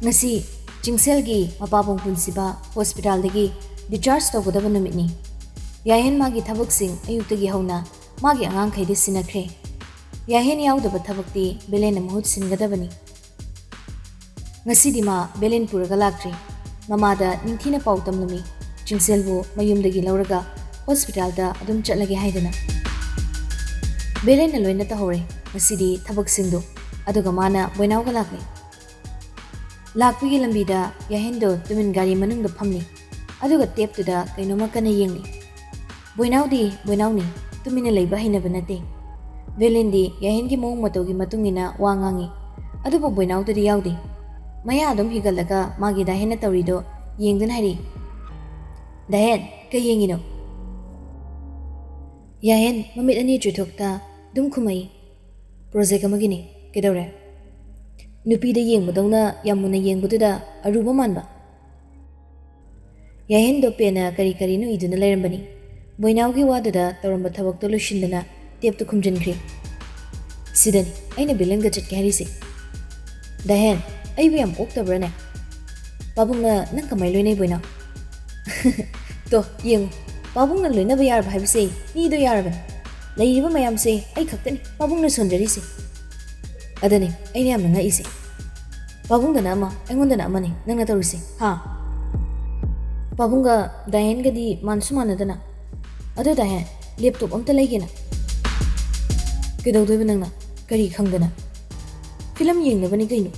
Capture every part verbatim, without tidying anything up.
ꯉꯁꯤ ꯆꯤꯡꯁꯦꯜꯒꯤ ꯃꯄꯥꯕꯨꯡ ꯄꯨꯟꯁꯤꯕ ꯍꯣꯁꯄꯤꯇꯥꯜꯗꯒꯤ ꯗꯤꯆꯥꯔꯖ ꯇꯧꯒꯗꯕ ꯅꯨꯃꯤꯠꯅꯤ꯫ ꯌꯥꯍꯦꯟ ꯃꯥꯒꯤ ꯊꯕꯛꯁꯤꯡ ꯑꯌꯨꯛꯇꯒꯤ ꯍꯧꯅ ꯃꯥꯒꯤ ꯑꯉꯥꯡꯈꯩꯗ ꯁꯤꯟꯅꯈ꯭ꯔꯦ꯫ ꯌꯥꯍꯦꯟ ꯌꯥꯎꯗꯕ ꯊꯕꯛꯇꯤ ꯕꯦꯂꯦꯟꯅ ꯃꯍꯨꯠ ꯁꯤꯟꯒꯗꯕꯅꯤ꯫ ꯉꯁꯤꯗꯤ ꯃꯥ ꯕꯦꯂꯦꯟ ꯄꯨꯔꯒ ꯂꯥꯛꯇ꯭ꯔꯤ꯫ ꯃꯃꯥꯗ ꯅꯤꯡꯊꯤꯅ ꯄꯥꯎ ꯇꯝꯂꯝꯃꯤ꯫ ꯆꯤꯡꯁꯦꯜꯕꯨ ꯃꯌꯨꯝꯗꯒꯤ ꯂꯧꯔꯒ ꯍꯣꯁꯄꯤꯇꯥꯜꯗ ꯑꯗꯨꯝ ꯆꯠꯂꯒꯦ ꯍꯥꯏꯗꯅ꯫ ꯕꯦꯂꯦꯟꯅ ꯂꯣꯏꯅ ꯇꯧꯍꯧꯔꯦ ꯉꯁꯤꯗꯤ ꯊꯕꯛꯁꯤꯡꯗꯨ꯫ ꯑꯗꯨꯒ ꯃꯥꯅ ꯕꯣꯏꯅꯥꯎꯒ ꯂꯥꯛꯂꯦ꯫ ꯂꯥꯛꯄꯒꯤ ꯂꯝꯕꯤꯗ ꯌꯥꯍꯦꯟꯗꯣ ꯇꯨꯃꯤꯟ ꯒꯥꯔꯤ ꯃꯅꯨꯡꯗ ꯐꯝꯂꯤ꯫ ꯑꯗꯨꯒ ꯇꯦꯞꯇꯨꯗ ꯀꯩꯅꯣꯝꯃ ꯀꯟꯅ ꯌꯦꯡꯂꯤ꯫ ꯕꯣꯏꯅꯥꯎꯗꯤ ꯕꯣꯏꯅꯥꯎꯅꯤ, ꯇꯨꯃꯤꯟꯅ ꯂꯩꯕ ꯍꯩꯅꯕ ꯅꯠꯇꯦ꯫ ꯕꯦꯂꯦꯟꯗꯤ ꯌꯥꯍꯦꯟꯒꯤ ꯃꯑꯣꯡ ꯃꯇꯧꯒꯤ ꯃꯇꯨꯡ ꯏꯟꯅ ꯋꯥ ꯉꯥꯡꯉꯤ꯫ ꯑꯗꯨꯕꯨ ꯕꯣꯏꯅꯥꯎꯗꯗꯤ ꯌꯥꯎꯗꯦ꯫ ꯃꯌꯥ ꯑꯗꯨꯝ ꯍꯤꯒꯠꯂꯒ ꯃꯥꯒꯤ ꯗꯥꯍꯦꯟꯅ ꯇꯧꯔꯤꯗꯣ ꯌꯦꯡꯗꯨꯅ ꯍꯥꯏꯔꯤ, "ꯗꯥꯍꯦꯟ, ꯀꯩ ꯌꯦꯡꯉꯤꯅꯣ?" ꯌꯥꯍꯦꯟ ꯃꯃꯤꯠ ꯑꯅꯤ ꯆꯨꯊꯣꯛꯇ ꯑꯗꯨꯝ ꯈꯨꯝꯃꯛꯏ, "ꯄ꯭ꯔꯣꯖꯦꯛ ꯑꯃꯒꯤꯅꯤ꯫ ꯀꯩꯗꯧꯔꯦ?" ꯅꯨꯄꯤꯗ ꯌꯦꯡꯕꯗꯧꯅ ꯌꯥꯝ ꯃꯨꯟꯅ ꯌꯦꯡꯕꯗꯨꯗ ꯑꯔꯨꯕ ꯃꯥꯟꯕ꯫ ꯌꯥꯍꯦꯟꯗꯣ ꯄꯦꯟꯅ ꯀꯔꯤ ꯀꯔꯤꯅꯣ ꯏꯗꯨꯅ ꯂꯩꯔꯝꯕꯅꯤ꯫ ꯕꯣꯏꯅꯥꯎꯒꯤ ꯋꯥꯗꯨꯗ ꯇꯧꯔꯝꯕ ꯊꯕꯛꯇꯣ ꯂꯣꯏꯁꯤꯟꯗꯅ ꯇꯦꯞꯇꯨ ꯈꯨꯝꯖꯤꯟꯈ꯭ꯔꯦ꯫ "ꯁꯤꯗꯅꯤ ꯑꯩꯅ ꯕꯦꯂꯦꯟꯒ ꯆꯠꯀꯦ ꯍꯥꯏꯔꯤꯁꯦ꯫" "ꯗꯥꯍꯦꯟ, ꯑꯩꯕꯨ ꯌꯥꯝ ꯑꯣꯛꯇꯕ꯭ꯔꯥꯅꯦ? ꯄꯥꯕꯨꯡꯅ ꯅꯪ ꯀꯃꯥꯏ ꯂꯣꯏꯅꯩ, ꯕꯣꯏꯅꯥꯎ?" "ꯇꯣ, ꯌꯦꯡꯉꯨ, ꯄꯥꯕꯨꯡꯅ ꯂꯣꯏꯅꯕ ꯌꯥꯔꯕ ꯍꯥꯏꯕꯁꯦ ꯃꯤꯗꯣ ꯌꯥꯔꯕꯅꯤ꯫ ꯂꯩꯔꯤꯕ ꯃꯌꯥꯝꯁꯦ ꯑꯩ ꯈꯛꯇꯅꯤ ꯄꯥꯕꯨꯡꯅ ꯁꯣꯟꯖꯔꯤꯁꯦ꯫" "ꯑꯗꯨꯅꯤ ꯑꯩꯅ ꯌꯥꯝꯅ ꯉꯛꯏꯁꯦ꯫ ꯄꯥꯕꯨꯡꯗꯅ ꯑꯃ, ꯑꯩꯉꯣꯟꯗꯅ ꯑꯃꯅꯤ ꯅꯪꯅ ꯇꯧꯔꯤꯁꯦ, ꯍꯥ? ꯄꯥꯕꯨꯡꯒ ꯗꯥꯍꯦꯟꯒꯗꯤ ꯃꯥꯟꯁꯨ ꯃꯥꯟꯅꯗꯅ꯫ ꯑꯗꯣ ꯗꯥꯍꯦꯟ, ꯂꯦꯞꯇꯣꯞ ꯑꯝꯇ ꯂꯩꯒꯦꯅ꯫" "ꯀꯩꯗꯧꯗꯣꯏꯕ ꯅꯪꯅ? ꯀꯔꯤ ꯈꯪꯗꯅ?" "ꯐꯤꯂꯝ ꯌꯦꯡꯅꯕꯅꯤ ꯀꯩꯅꯣ꯫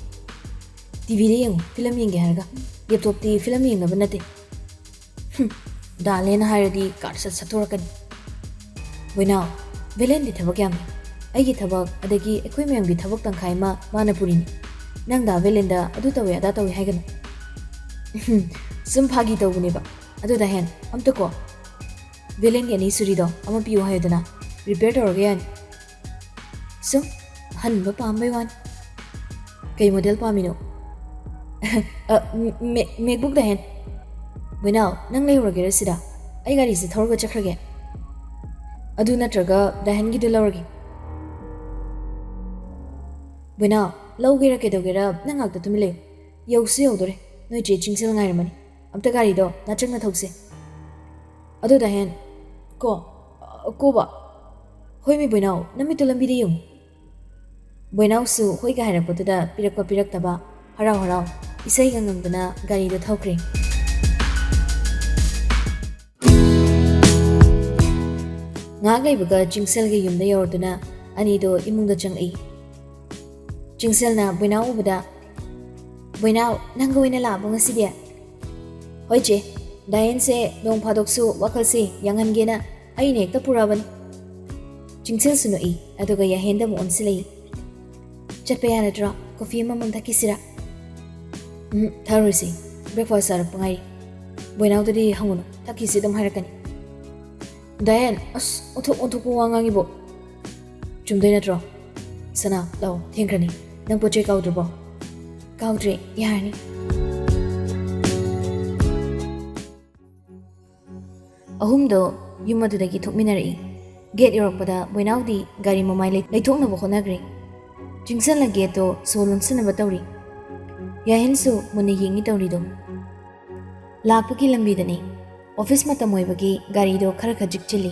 ꯇꯤꯚꯤꯗ ꯌꯦꯡꯉꯨ, ꯐꯤꯂꯝ ꯌꯦꯡꯒꯦ ꯍꯥꯏꯔꯒ꯫ ꯂꯦꯞꯇꯣꯞꯇꯤ ꯐꯤꯂꯝ ꯌꯦꯡꯅꯕ ꯅꯠꯇꯦ꯫" "ꯍꯨꯝ, ꯗꯥꯂꯦꯅ ꯍꯥꯏꯔꯗꯤ ꯀꯥꯔꯠ ꯁꯠ ꯁꯠꯊꯣꯔꯛꯀꯅꯤ꯫" "ꯕꯣꯏꯅꯥꯎ, ꯚꯦꯂꯦꯟꯗꯤ ꯊꯕꯛ ꯌꯥꯝꯃꯤ꯫ ꯑꯩꯒꯤ ꯊꯕꯛ, ꯑꯗꯒꯤ ꯑꯩꯈꯣꯏ ꯃꯌꯥꯝꯒꯤ ꯊꯕꯛ ꯇꯪꯈꯥꯏ ꯑꯃ ꯃꯥꯅ ꯄꯨꯔꯤꯅꯤ꯫ ꯅꯪ ꯗꯥ ꯚꯦꯂꯦꯟꯗ ꯑꯗꯨ ꯇꯧꯋꯦ, ꯑꯗꯥ ꯇꯧꯋꯦ ꯍꯥꯏꯒꯅꯨ꯫" "ꯎꯍꯨꯝ, ꯁꯨꯝ ꯐꯥꯒꯤ ꯇꯧꯕꯅꯦꯕ꯫ ꯑꯗꯨ ꯗꯥꯍꯦꯟ, ꯑꯝꯇ ꯀꯣ ꯚꯦꯂꯦꯟꯒꯤ ꯑꯅꯤꯁꯨꯔꯤꯗꯣ ꯑꯃ ꯄꯤꯌꯨ ꯍꯥꯏꯌꯨꯗꯅ, ꯔꯤꯄꯤꯌꯔ ꯇꯧꯔꯒ ꯌꯥꯅꯤ꯫" "ꯁꯨꯝ ꯑꯍꯟꯕ ꯄꯥꯝꯕꯩ ꯋꯥꯅꯤ꯫" "ꯀꯩ ꯃꯣꯗꯦꯜ ꯄꯥꯝꯃꯤꯅꯣ?" "ꯑ, ꯃꯦ-, ꯃꯦꯛꯕꯨꯛ ꯗꯥꯍꯦꯟ꯫" "ꯕꯣꯏꯅꯥꯎ, ꯅꯪ ꯂꯩꯍꯧꯔꯒꯦꯔꯥ ꯁꯤꯗ? ꯑꯩ ꯒꯥꯔꯤꯁꯦ ꯊꯧꯔꯒ ꯆꯠꯈ꯭ꯔꯒꯦ꯫ ꯑꯗꯨ ꯅꯠꯇ꯭ꯔꯒ ꯗꯥꯍꯦꯟꯒꯤꯗꯨ ꯂꯧꯔꯒꯦ꯫" "ꯕꯣꯏꯅꯥꯎ, ꯂꯧꯒꯦꯔꯥ ꯀꯩꯗꯧꯒꯦꯔꯥ, ꯅꯪ ꯉꯥꯛꯇ ꯇꯨꯃꯤꯟ ꯂꯩꯌꯨ꯫ ꯌꯧꯁꯨ ꯌꯧꯗꯣꯔꯦ꯫ ꯅꯣꯏ ꯆꯦ ꯆꯤꯡꯁꯤꯜ ꯉꯥꯏꯔꯝꯃꯅꯤ꯫ ꯑꯝꯇ ꯒꯥꯔꯤꯗꯣ ꯅꯥꯆꯪꯅ ꯊꯧꯁꯦ꯫ ꯑꯗꯨ ꯗꯥꯍꯦꯟ, ꯀꯣ, ꯑ, ꯀꯣꯕ? ꯍꯣꯏꯃꯤ ꯕꯣꯏꯅꯥꯎ, ꯅꯃꯤꯠꯇꯨ ꯂꯝꯕꯤꯗ ꯌꯦꯡꯉꯨ꯫ ꯕꯣꯏꯅꯥꯎꯁꯨ ꯍꯣꯏꯒ ꯍꯥꯏꯔꯛꯄꯗꯨꯗ ꯄꯤꯔꯛꯄ ꯄꯤꯔꯛꯇꯕ ꯍꯔꯥꯎ ꯍꯔꯥꯎ ꯏꯁꯩꯒ ꯉꯪꯗꯅ ꯒꯥꯔꯤꯗꯣ ꯊꯧꯈ꯭ꯔꯦ꯫ ꯉꯥꯏꯍꯥꯛ ꯂꯩꯕꯒ ꯆꯤꯡꯁꯦꯜꯒꯤ ꯌꯨꯝꯗ ꯌꯧꯔꯗꯨꯅ ꯑꯅꯤꯗꯣ ꯏꯃꯨꯡꯗ ꯆꯪꯉꯛꯏ꯫ ꯆꯤꯡꯁꯦꯜꯅ ꯕꯣꯏꯅꯥꯎ ꯎꯕꯗ, "ꯕꯣꯏꯅꯥꯎ, ꯅꯪꯒ ꯑꯣꯏꯅ ꯂꯥꯛꯑꯕꯣ ꯉꯁꯤꯗꯤ?" "ꯍꯣꯏ ꯆꯦ, ꯗꯥꯌꯦꯟꯁꯦ ꯅꯣꯡ ꯐꯥꯗꯣꯛꯁꯨ ꯋꯥꯈꯜꯁꯦ ꯌꯥꯡꯍꯟꯒꯦꯅ ꯑꯩꯅ ꯍꯦꯛꯇ ꯄꯨꯔꯛꯑꯕꯅꯤ꯫" ꯆꯤꯡꯁꯦꯜꯁꯨ ꯅꯣꯛꯏ, ꯑꯗꯨꯒ ꯌꯥꯍꯦꯟꯗ ꯑꯃꯨꯛ ꯑꯣꯟꯁꯤꯜꯂꯛꯏ꯫ "ꯆꯠꯄ ꯌꯥꯔꯗ꯭ꯔꯣ? ꯀꯣꯐꯤ ꯑꯃꯃꯝ ꯊꯛꯈꯤꯁꯤꯔꯥ?" "ꯎꯝ, ꯊꯛꯑꯔꯣꯏꯁꯤ꯫ Breakfast ꯆꯥꯔꯛꯄ ꯉꯥꯏꯔꯤ꯫ ꯕꯣꯏꯅꯥꯎꯗꯗꯤ ꯍꯪꯉꯨꯅꯨ, ꯊꯛꯈꯤꯁꯤ ꯑꯗꯨꯝ ꯍꯥꯏꯔꯛꯀꯅꯤ꯫" "ꯗꯥꯌꯦꯟ, ꯑꯁ, ꯑꯣꯟꯊꯣꯛ ꯑꯣꯟꯊꯣꯛꯄ ꯋꯥ ꯉꯥꯡꯉꯤꯕꯣ꯫ ꯆꯨꯝꯗꯣꯏ ꯅꯠꯇ꯭ꯔꯣ? ꯁꯅꯥ, ꯂꯥꯛꯑꯣ, ꯊꯦꯡꯈ꯭ꯔꯅꯤ꯫ ꯅꯪ ꯄꯣꯠ ꯆꯩ ꯀꯥꯎꯗ꯭ꯔꯕꯣ?" "ꯀꯥꯎꯗ꯭ꯔꯦ, ꯌꯥꯔꯅꯤ꯫" ꯑꯍꯨꯝꯗꯣ ꯌꯨꯝ ꯑꯗꯨꯗꯒꯤ ꯊꯣꯛꯃꯤꯟꯅꯔꯛꯏ꯫ Gate ꯌꯧꯔꯛꯄꯗ ꯕꯣꯏꯅꯥꯎꯗꯤ ꯒꯥꯔꯤ ꯃꯃꯥꯏ ꯂꯩ-, ꯂꯩꯊꯣꯛꯅꯕ ꯍꯣꯠꯅꯈ꯭ꯔꯦ꯫ ꯆꯤꯡꯁꯤꯜꯅ gateꯇꯣ ꯁꯣ ꯂꯣꯟꯁꯤꯟꯅꯕ ꯇꯧꯔꯤ꯫ ꯌꯥꯍꯦꯟꯁꯨ ꯃꯨꯟꯅ ꯌꯦꯡꯉꯤ ꯇꯧꯔꯤꯗꯣ꯫ ꯂꯥꯛꯄꯒꯤ ꯂꯝꯕꯤꯗꯅꯤ꯫ Office ꯃꯇꯝ ꯑꯣꯏꯕꯒꯤ ꯒꯥꯔꯤꯗꯣ ꯈꯔ ꯈꯖꯤꯛ ꯆꯤꯜꯂꯤ꯫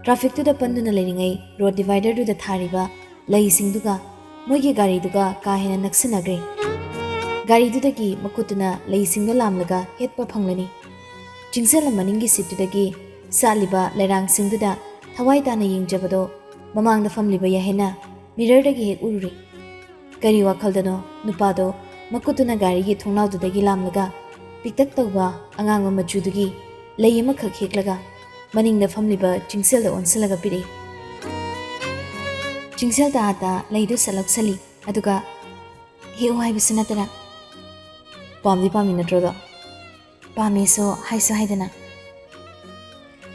Trafficꯇꯨꯗ ꯄꯟꯗꯨꯅ ꯂꯩꯔꯤꯉꯩ road dividerꯗꯨꯗ ꯊꯥꯔꯤꯕ ꯂꯩꯁꯤꯡꯗꯨꯒ ꯃꯣꯏꯒꯤ ꯒꯥꯔꯤꯗꯨꯒ ꯀꯥ ꯍꯦꯟꯅ ꯅꯛꯁꯤꯟꯅꯈ꯭ꯔꯦ꯫ ꯒꯥꯔꯤꯗꯨꯗꯒꯤ ꯃꯈꯨꯠꯇꯨꯅ ꯂꯩꯁꯤꯡꯗꯣ ꯂꯥꯝꯂꯒ ꯍꯦꯠꯄ ꯐꯪꯂꯅꯤ꯫ ꯆꯤꯡꯁꯤꯜꯅ ꯃꯅꯤꯡꯒꯤ seatꯇꯨꯗꯒꯤ ꯁꯥꯠꯂꯤꯕ ꯂꯩꯔꯥꯡꯁꯤꯡꯗꯨꯗ ꯊꯋꯥꯏ ꯇꯥꯅ ꯌꯦꯡꯖꯕꯗꯣ ꯃꯃꯥꯡꯗ ꯐꯝꯂꯤꯕ ꯌꯥꯍꯦꯟꯅ mirrorꯗꯒꯤ ꯍꯦꯛ ꯎꯔꯨꯔꯦ꯫ ꯀꯔꯤ ꯋꯥꯈꯜꯗꯅꯣ ꯅꯨꯄꯥꯗꯣ ꯃꯈꯨꯠꯇꯨꯅ ꯒꯥꯔꯤꯒꯤ ꯊꯣꯡꯅꯥꯎꯗꯨꯗꯒꯤ ꯂꯥꯝꯂꯒ ꯄꯤꯛꯇꯛ ꯇꯧꯕ ꯑꯉꯥꯡꯕ ꯃꯆꯨꯗꯨꯒꯤ ꯂꯩ ꯑꯃꯈꯛ ꯍꯦꯛꯂꯒ ꯃꯅꯤꯡꯗ ꯐꯝꯂꯤꯕ ꯆꯤꯡꯁꯦꯜꯗ ꯑꯣꯟꯁꯤꯜꯂꯒ ꯄꯤꯔꯛꯏ꯫ ꯆꯤꯡꯁꯦꯜ ꯇꯥ ꯇꯥ ꯂꯩꯗꯨ ꯁꯠ ꯂꯧꯁꯜꯂꯤ, ꯑꯗꯨꯒ ꯍꯦꯛꯎ ꯍꯥꯏꯕꯁꯨ ꯅꯠꯇꯅ ꯄꯥꯝꯗꯤ ꯄꯥꯝꯃꯤ ꯅꯠꯇ꯭ꯔꯣꯗꯣ? ꯄꯥꯝꯃꯦꯁꯨ ꯍꯥꯏꯁꯨ ꯍꯥꯏꯗꯅ꯫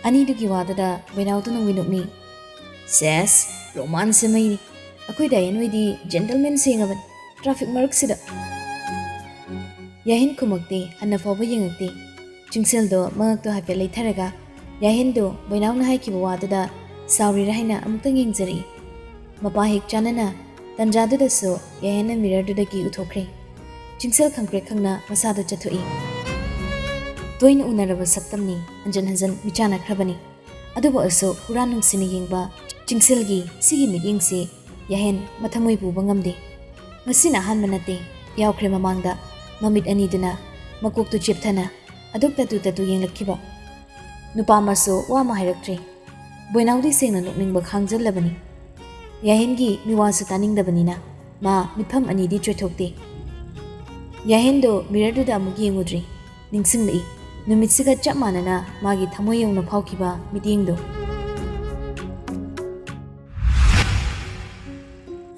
ꯑꯅꯤꯗꯨꯒꯤ ꯋꯥꯗꯨꯗ ꯕꯣꯏꯅꯥꯎꯗꯨ ꯅꯣꯡꯃꯩ ꯅꯣꯛꯃꯤ꯫ ꯁꯦꯁ, romance ꯃꯩꯅꯤ꯫ ꯑꯩꯈꯣꯏ ꯗꯥꯏꯌꯟ ꯍꯣꯏꯗꯤ gentleman ꯁꯦꯡꯉꯕꯅꯤ traffic ꯃꯔꯛꯁꯤꯗ꯫ ꯌꯥꯍꯦꯟ ꯈꯨꯝꯃꯛꯇꯦ, ꯍꯟꯅ ꯐꯥꯎꯕ ꯌꯦꯡꯉꯛꯇꯦ꯫ ꯆꯤꯡꯁꯦꯜꯗꯣ ꯃꯉꯛꯇꯣ ꯍꯥꯏꯐꯦꯠ ꯂꯩꯊꯔꯒ ꯌꯥꯍꯦꯟꯗꯣ ꯕꯣꯏꯅꯥꯎꯅ ꯍꯥꯏꯈꯤꯕ ꯋꯥꯗꯨꯗ ꯁꯥꯎꯔꯤꯔꯥ ꯍꯥꯏꯅ ꯑꯃꯨꯛꯇꯪ ꯌꯦꯡꯖꯔꯛꯏ꯫ ꯃꯄꯥ ꯍꯦꯛ ꯆꯥꯅꯅ ꯇꯟꯖꯥꯗꯨꯗꯁꯨ ꯌꯥꯍꯦꯟꯅ mirrorꯗꯨꯗꯒꯤ ꯎꯊꯣꯛꯈ꯭ꯔꯦ꯫ ꯆꯤꯡꯁꯤꯜ ꯈꯪꯄ꯭ꯔꯦꯛ ꯈꯪꯅ ꯃꯁꯥꯗ ꯆꯠꯊꯣꯛꯏ꯫ ꯇꯣꯏꯅ ꯎꯅꯔꯕ ꯁꯛꯇꯝꯅꯤ, ꯍꯟꯖꯟ ꯍꯟꯖꯟ ꯃꯤꯆꯥꯟꯅꯈ꯭ꯔꯕꯅꯤ꯫ ꯑꯗꯨꯕꯨ ꯑꯩꯁꯨ ꯍꯨꯔꯥꯟ ꯅꯨꯡꯁꯤꯅ ꯌꯦꯡꯕ ꯆꯤꯡꯁꯤꯜꯒꯤ ꯁꯤꯒꯤ ꯃꯤꯠꯌꯦꯡꯁꯤ ꯌꯥꯍꯦꯟ ꯃꯊꯃꯣꯏ ꯄꯨꯕ ꯉꯝꯗꯦ꯫ ꯉꯁꯤꯅ ꯑꯍꯥꯟꯕ ꯅꯠꯇꯦ, ꯌꯥꯎꯈ꯭ꯔꯦ ꯃꯃꯥꯡꯗ꯫ ꯃꯃꯤꯠ ꯑꯅꯤꯗꯨꯅ ꯃꯀꯣꯛꯇꯨ ꯆꯦꯞꯊꯅ ꯑꯗꯨꯛ ꯇꯥꯇꯨ ꯇꯥꯇꯨ ꯌꯦꯡꯂꯛꯈꯤꯕ꯫ ꯅꯨꯄꯥ ꯑꯃꯁꯨ ꯋꯥ ꯑꯃ ꯍꯥꯏꯔꯛꯇ꯭ꯔꯦ꯫ ꯕꯣꯏꯅꯥꯎꯗꯤ ꯁꯦꯡꯅ ꯅꯣꯛꯅꯤꯡꯕ ꯈꯥꯡꯖꯜꯂꯕꯅꯤ꯫ ꯌꯥꯍꯦꯟꯒꯤ ꯃꯤꯋꯥꯁꯨ ꯇꯥꯅꯤꯡꯗꯕꯅꯤꯅ ꯃꯥ ꯃꯤꯠꯐꯝ ꯑꯅꯤꯗꯤ ꯆꯣꯏꯊꯣꯛꯇꯦ꯫ ꯌꯥꯍꯦꯟꯗꯣ ꯃꯤꯔꯔꯗꯨꯗ ꯑꯃꯨꯛ ꯌꯦꯡꯉꯨꯗ꯭ꯔꯤ꯫ ꯅꯤꯡꯁꯤꯡꯂꯛꯏ, ꯅꯨꯃꯤꯠꯁꯤꯒ ꯆꯞ ꯃꯥꯟꯅꯅ ꯃꯥꯒꯤ ꯊꯃꯣꯏ ꯌꯧꯅ ꯐꯥꯎꯈꯤꯕ ꯃꯤꯠꯌꯦꯡꯗꯣ꯫